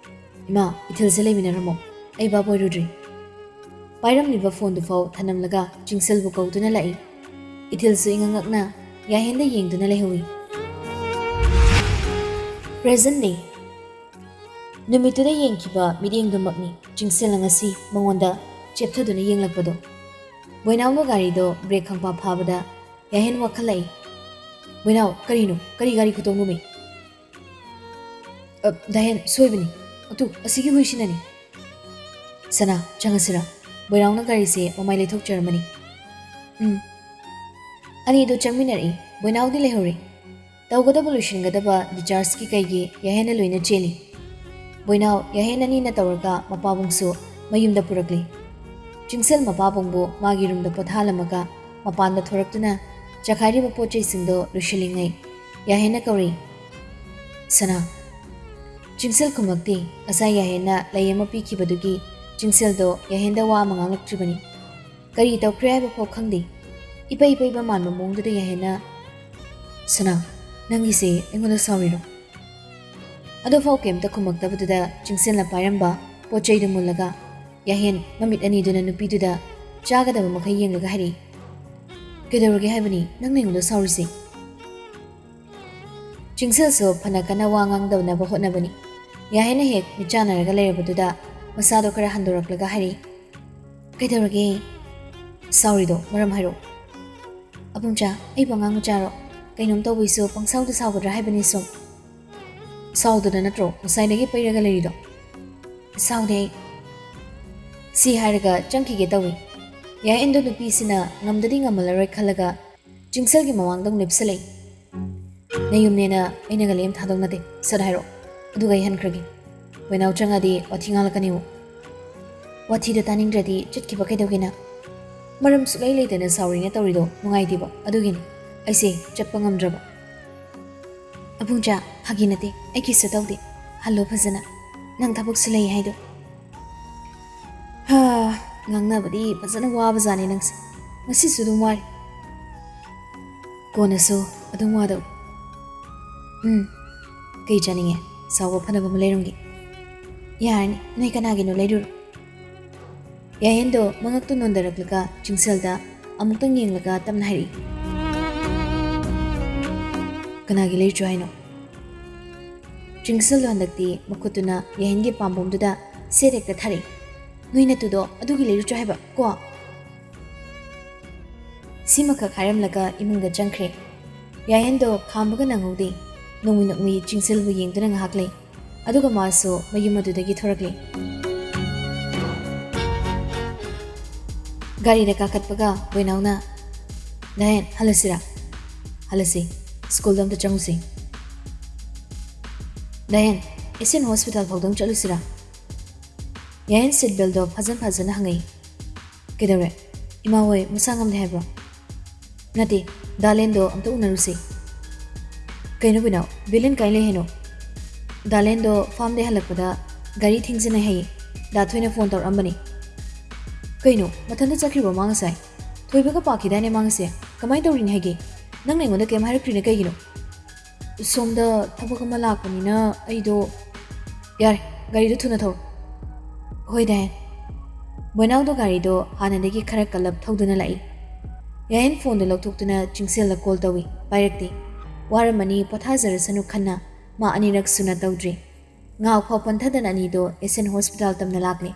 "ꯏꯃꯥ, ꯏꯊꯤꯜꯁꯦ ꯂꯩꯃꯤꯟꯅꯔꯝꯃꯣ, ꯑꯩ ꯚꯥꯞ ꯑꯣꯏꯔꯨꯗ꯭ꯔꯤ꯫" ꯄꯥꯏꯔꯝꯂꯤꯕ ꯐꯣꯟꯗꯨꯐꯥꯎ ꯊꯅꯝꯂꯒ ꯆꯤꯡꯁꯤꯜꯕꯨ ꯀꯧꯗꯨꯅ ꯂꯥꯛꯏ꯫ ꯏꯊꯤꯜꯁꯨ ꯏꯉꯛꯉꯛꯅ ꯌꯥꯍꯦꯟꯗ ꯌꯦꯡꯗꯨꯅ ꯂꯩꯍꯧꯏ꯫ Present day꯫ ꯅꯨꯃꯤꯠꯇꯨꯗ ꯌꯦꯡꯈꯤꯕ ꯃꯤꯠꯌꯦꯡꯗꯨꯃꯛꯅꯤ ꯆꯤꯡꯁꯤꯜꯅ ꯉꯁꯤ ꯃꯉꯣꯟꯗ ꯆꯦꯞꯊꯗꯨꯅ ꯌꯦꯡꯂꯛꯄꯗꯣ꯫ ꯕꯣꯏꯅꯥꯎꯅ ꯒꯥꯔꯤꯗꯣ ꯕ꯭ꯔꯦꯛ ꯈꯪꯐꯥ ꯐꯥꯕꯗ ꯌꯥꯍꯦꯟ ꯋꯥꯈꯜꯂꯛꯏ꯫ "ꯕꯣꯏꯅꯥꯎ, ꯀꯔꯤꯅꯣ? ꯀꯔꯤ ꯒꯥꯔꯤ ꯈꯨꯇꯣꯡꯅꯣꯃꯤ?" "ꯑ, ꯗꯥꯍꯦꯟ, ꯁꯣꯏꯕꯅꯤ꯫ ꯑꯗꯨ ꯑꯁꯤꯒꯤ ꯍꯨꯏꯁꯤꯅꯅꯤ꯫" "ꯁꯅꯥ, ꯆꯪꯉꯁꯤꯔꯥ? ꯕꯣꯏꯅꯥꯎꯅ ꯒꯥꯔꯤꯁꯦ ꯃꯃꯥꯏ ꯂꯩꯊꯣꯛꯆꯔꯝꯃꯅꯤ꯫" ꯎꯝ꯫ ꯑꯅꯤꯗꯣ ꯆꯪꯃꯤꯟꯅꯔꯛꯏ꯫ ꯕꯣꯏꯅꯥꯎꯗꯤ ꯂꯩꯍꯧꯔꯤ꯫ ꯇꯧꯒꯗꯕ ꯂꯣꯏꯁꯤꯟꯒꯗꯕ ꯗꯤꯆꯥꯔꯖꯀꯤ ꯀꯩꯒꯤ ꯌꯥꯍꯦꯟꯅ ꯂꯣꯏꯅ ꯆꯦꯜꯂꯤ꯫ ꯕꯣꯏꯅꯥꯎ ꯌꯥꯍꯦꯟ ꯑꯅꯤꯅ ꯇꯧꯔꯒ ꯃꯄꯥꯕꯨꯡꯁꯨ ꯃꯌꯨꯝꯗ ꯄꯨꯔꯛꯂꯤ꯫ ꯆꯤꯡꯁꯤꯜ ꯃꯄꯥꯕꯨꯡꯕꯨ ꯃꯥꯒꯤ ꯔꯨꯝꯗ ꯄꯣꯊꯥꯍꯜꯂꯝꯃꯒ ꯃꯄꯥꯟꯗ ꯊꯣꯔꯛꯇꯨꯅ ꯆꯈꯥꯏꯔꯤꯕ ꯄꯣꯠ ꯆꯩꯁꯤꯡꯗꯣ ꯂꯣꯏꯁꯤꯜꯂꯤꯉꯩ ꯌꯥꯍꯦꯟꯅ ꯀꯧꯔꯤ, "ꯁꯅꯥ!" ꯆꯤꯡꯁꯤꯜ ꯈꯨꯝꯃꯛꯇꯦ꯫ ꯉꯁꯥꯏ ꯌꯥꯍꯦꯟꯅ ꯂꯩ ꯑꯃ ꯄꯤꯈꯤꯕꯗꯨꯒꯤ ꯆꯤꯡꯁꯤꯜꯗꯣ ꯌꯥꯍꯦꯟꯗ ꯋꯥ ꯑꯃ ꯉꯥꯡꯂꯛꯇ꯭ꯔꯤꯕꯅꯤ꯫ ꯀꯔꯤ ꯇꯧꯈ꯭ꯔꯦ ꯍꯥꯏꯕ ꯐꯥꯎ ꯈꯪꯗꯦ꯫ ꯏꯄꯩ ꯄꯩꯕ ꯃꯥꯟꯕ ꯃꯑꯣꯡꯗꯨꯗ ꯌꯥꯍꯦꯟꯅ, "ꯁꯅꯥ, ꯅꯪꯒꯤꯁꯦ ꯑꯩꯉꯣꯟꯗ ꯁꯥꯎꯔꯤꯔꯣ?" ꯑꯗꯨꯐꯥꯎ ꯀꯩꯝꯇ ꯈꯨꯝꯃꯛꯇꯕꯗꯨꯗ ꯆꯤꯡꯁꯤꯜꯅ ꯄꯥꯏꯔꯝꯕ ꯄꯣꯠ ꯆꯩꯗꯨ ꯃꯨꯜꯂꯒ ꯌꯥꯍꯦꯟ ꯃꯃꯤꯠ ꯑꯅꯤꯗꯨꯅ ꯅꯨꯄꯤꯗꯨꯗ ꯆꯥꯒꯗꯕ ꯃꯈꯩ ꯌꯦꯡꯂꯒ ꯍꯥꯏꯔꯛꯏ, "ꯀꯩꯗꯧꯔꯒꯦ ꯍꯥꯏꯕꯅꯤ ꯅꯪꯅ ꯑꯩꯉꯣꯟꯗ ꯁꯥꯎꯔꯤꯁꯦ?" ꯆꯤꯡꯁꯤꯜꯁꯨ ꯐꯅ ꯀꯟꯅ ꯋꯥ ꯉꯥꯡꯗꯅꯕ ꯍꯣꯠꯅꯕꯅꯤ꯫ ꯌꯥꯍꯦꯟꯅ ꯍꯦꯛ ꯃꯤꯠꯆꯥꯟꯅꯔꯒ ꯂꯩꯔꯕꯗꯨꯗ ꯃꯁꯥꯗꯣ ꯈꯔ ꯍꯟꯗꯣꯔꯛꯂꯒ ꯍꯥꯏꯔꯛꯏ, "ꯀꯩꯗꯧꯔꯒꯦ? ꯁꯥꯎꯔꯤꯗꯣ ꯃꯔꯝ ꯍꯥꯏꯔꯛꯑꯣ꯫" "ꯑꯕꯨꯡꯆꯥ, ꯑꯩꯕꯨ ꯑꯉꯥꯡ ꯃꯆꯥꯔꯣ? ꯀꯩꯅꯣꯝ ꯇꯧꯕꯩꯁꯨ ꯄꯪꯁꯥꯎꯗ ꯁꯥꯎꯒꯗ꯭ꯔꯥ ꯍꯥꯏꯕꯅꯤ ꯁꯨꯝ꯫" "ꯁꯥꯎꯗꯅ ꯅꯠꯇ꯭ꯔꯣ ꯉꯁꯥꯏꯗꯒꯤ ꯄꯩꯔꯒ ꯂꯩꯔꯤꯗꯣ?" "ꯁꯥꯎꯗꯦ ꯑꯩ꯫" ꯁꯤ ꯍꯥꯏꯔꯒ ꯆꯪꯈꯤꯒꯦ ꯇꯧꯏ꯫ ꯌꯥꯍꯦꯟꯗꯣ ꯅꯨꯄꯤꯁꯤꯅ ꯉꯝꯗꯗꯤ ꯉꯝꯃꯜꯂꯔꯣꯏ ꯈꯜꯂꯒ ꯆꯤꯡꯁꯤꯜꯒꯤ ꯃꯃꯥꯡꯗ ꯑꯃꯨꯛ ꯂꯦꯞꯁꯤꯜꯂꯛꯏ꯫ "ꯅꯌꯨꯝꯅꯦꯅ ꯑꯩꯅꯒ ꯂꯦꯝ ꯊꯥꯗꯣꯛꯅꯗꯦ꯫ ꯁꯠ ꯍꯥꯏꯔꯛꯑꯣ꯫ ꯑꯗꯨꯒ ꯑꯩ ꯍꯟꯈ꯭ꯔꯒꯦ꯫ ꯕꯣꯏꯅꯥꯎ ꯆꯪꯉꯗꯤ ꯋꯥꯊꯤ ꯉꯥꯡꯂꯛꯀꯅꯤꯕꯨ꯫" "ꯋꯥꯊꯤꯗꯣ ꯇꯥꯅꯤꯡꯗ꯭ꯔꯗꯤ ꯆꯠꯈꯤꯕ ꯀꯩꯗꯧꯒꯦꯅ?" "ꯃꯔꯝ ꯁꯨꯛꯂꯩ ꯂꯩꯇꯅ ꯁꯥꯎꯔꯤꯅ ꯇꯧꯔꯤꯗꯣ ꯅꯨꯡꯉꯥꯏꯇꯦꯕ, ꯑꯗꯨꯒꯤꯅꯤ ꯑꯩꯁꯦ ꯆꯠꯄ ꯉꯝꯗ꯭ꯔꯕ꯫" "ꯑꯕꯨꯡꯆꯥ, ꯐꯥꯒꯤ ꯅꯠꯇꯦ, ꯑꯩ ꯀꯩꯁꯨ ꯇꯧꯗꯦ꯫ ꯍꯜꯂꯣ ꯐꯖꯅ꯫ ꯅꯪ ꯊꯕꯛꯁꯨ ꯂꯩ ꯍꯥꯏꯗꯣ꯫" ꯍꯥ, ꯉꯥꯡꯅꯕꯗꯤ ꯐꯖꯅ ꯋꯥꯕꯖꯥꯠꯅꯤ ꯅꯪꯁꯦ꯫ ꯉꯁꯤꯁꯨ ꯑꯗꯨꯝ ꯋꯥꯔꯤ꯫ ꯀꯣꯟꯅꯁꯨ ꯑꯗꯨꯝ ꯋꯥꯗꯧ꯫ ꯎꯝ, ꯀꯩ ꯆꯥꯅꯤꯡꯉꯦ? ꯁꯥꯎꯕ ꯐꯅꯕ ꯑꯃ ꯂꯩꯔꯝꯒꯦ꯫ ꯌꯥꯔꯅꯤ, ꯅꯣꯏ ꯀꯅꯥꯒꯤꯅꯣ ꯂꯩꯔꯨꯔꯣ꯫ ꯌꯥꯍꯦꯟꯗꯣ ꯃꯉꯛꯇꯨ ꯅꯣꯟꯗꯔꯛꯂꯒ ꯆꯤꯡꯁꯤꯜꯗ ꯑꯃꯨꯛꯇꯪ ꯌꯦꯡꯂꯒ ꯇꯞꯅ ꯍꯥꯏꯔꯛꯏ, "ꯀꯅꯥꯒꯤ ꯂꯩꯔꯨꯆꯣ ꯍꯥꯏꯅꯣ?" ꯆꯤꯡꯁꯤꯜꯗꯣ ꯍꯟꯗꯛꯇꯤ ꯃꯈꯨꯠꯇꯨꯅ ꯌꯥꯍꯦꯟꯒꯤ ꯄꯥꯝꯕꯣꯝꯗꯨꯗ ꯁꯦꯠ ꯍꯦꯛꯇ ꯊꯥꯔꯛꯏ꯫ "ꯅꯣꯏ ꯅꯠꯇꯨꯗꯣ ꯑꯗꯨꯒꯤ ꯂꯩꯔꯨꯆꯣ ꯍꯥꯏꯕ ꯀꯣ?" ꯁꯤꯃꯈꯛ ꯍꯥꯏꯔꯝꯂꯒ ꯏꯃꯨꯡꯗ ꯆꯪꯈ꯭ꯔꯦ꯫ ꯌꯥꯍꯦꯟꯗꯣ ꯈꯥꯝꯕꯒ ꯅꯪꯍꯧꯗꯦ꯫ ꯅꯣꯡꯃꯤ ꯅꯣꯡꯃꯤ ꯆꯤꯡꯁꯤꯜꯕꯨ ꯌꯦꯡꯗꯨꯅ ꯉꯥꯏꯍꯥꯛ ꯂꯩ꯫ ꯑꯗꯨꯒ ꯃꯥꯁꯨ ꯃꯌꯨꯝ ꯑꯗꯨꯗꯒꯤ ꯊꯣꯔꯛꯂꯦ꯫ ꯒꯥꯔꯤꯗ ꯀꯥꯈꯠꯄꯒ ꯕꯣꯏꯅꯥꯎꯅ, "ꯗꯥꯍꯦꯟ, ꯍꯜꯂꯁꯤꯔꯥ?" "ꯍꯜꯂꯁꯤ꯫ ꯁ꯭ꯀꯨꯜꯗ ꯑꯝꯇ ꯆꯪꯉꯨꯁꯤ꯫ ꯗꯥꯌꯟ, ꯑꯦꯁꯤꯌꯥꯟ ꯍꯣꯁꯄꯤꯇꯥꯜ ꯐꯥꯎꯗꯪ ꯆꯠꯂꯨꯁꯤꯔꯥ? ꯌꯥꯌꯟ ꯁꯤꯠ ꯕꯦꯜꯗꯣ ꯐꯖꯟ ꯐꯖꯅ ꯍꯪꯉꯛꯏ꯫ "ꯀꯩꯗꯧꯔꯦ? ꯏꯃꯥ ꯍꯣꯏ ꯃꯁꯥ ꯉꯝꯗꯦ ꯍꯥꯏꯕ꯭ꯔꯣ?" "ꯅꯠꯇꯦ, ꯗꯥꯂꯦꯟꯗꯣ ꯑꯝꯇ ꯎꯅꯔꯨꯁꯦ꯫" "ꯀꯩꯅꯣ ꯕꯤꯅꯣ, ꯕꯤꯂꯦꯟ ꯀꯥꯏ ꯂꯩ ꯍꯥꯏꯅꯣ?" "ꯗꯥꯂꯦꯟꯗꯣ ꯐꯥꯔꯝꯗꯩ ꯍꯜꯂꯛꯄꯗ ꯒꯥꯔꯤ ꯊꯦꯡꯖꯤꯟꯅꯩ ꯍꯥꯏꯌꯦ꯫ ꯗꯥ ꯊꯣꯏꯅ ꯐꯣꯟ ꯇꯧꯔꯛꯑꯝꯕꯅꯤ꯫" "ꯀꯩꯅꯣ, ꯃꯊꯟꯇ ꯆꯠꯈ꯭ꯔꯤꯕꯣ ꯃꯥ ꯉꯁꯥꯏ? ꯊꯣꯏꯕꯒ ꯄꯥꯈꯤꯗꯥꯏꯅꯦ ꯃꯥ ꯉꯁꯤ? ꯀꯃꯥꯏꯅ ꯇꯧꯔꯤꯅꯤ ꯍꯥꯏꯒꯦ? ꯅꯪꯅ ꯑꯩꯉꯣꯟꯗ ꯀꯩꯝ ꯍꯥꯏꯔꯛꯇ꯭ꯔꯤꯅ ꯀꯩꯒꯤꯅꯣ?" "ꯁꯣꯝꯗ ꯊꯕꯛ ꯑꯃ ꯂꯥꯛꯄꯅꯤꯅ ꯑꯩꯗꯣ꯫" "ꯌꯥꯔꯦ, ꯒꯥꯔꯤꯗꯣ ꯊꯨꯅ ꯊꯧꯔꯣ꯫" "ꯍꯣꯏ ꯗꯥꯌꯟ꯫" ꯕꯣꯏꯅꯥꯎꯗꯣ ꯒꯥꯔꯤꯗꯣ ꯍꯥꯟꯅꯗꯒꯤ ꯈꯔ ꯀꯜꯂꯞ ꯊꯧꯗꯨꯅ ꯂꯥꯛꯏ꯫ ꯌꯥꯌꯟ ꯐꯣꯟꯗꯣ ꯂꯧꯊꯣꯛꯇꯨꯅ ꯆꯤꯡꯁꯦꯜꯗ ꯀꯣꯜ ꯇꯧꯏ꯫ ꯄꯥꯏꯔꯛꯇꯦ꯫ ꯋꯥꯔꯝꯃꯅꯤ, ꯄꯣꯊꯥꯖꯔꯁꯅꯨ ꯈꯟꯅ ꯃꯥ ꯑꯅꯤꯔꯛ ꯁꯨꯅ ꯇꯧꯗ꯭ꯔꯤ꯫ ꯉꯥꯏꯍꯥꯛ ꯐꯥꯎ ꯄꯟꯊꯗꯅ ꯑꯅꯤꯗꯣ ꯑꯦꯁꯤꯌꯥꯟ ꯍꯣꯁꯄꯤꯇꯥꯜ ꯇꯝꯅ ꯂꯥꯛꯂꯦ꯫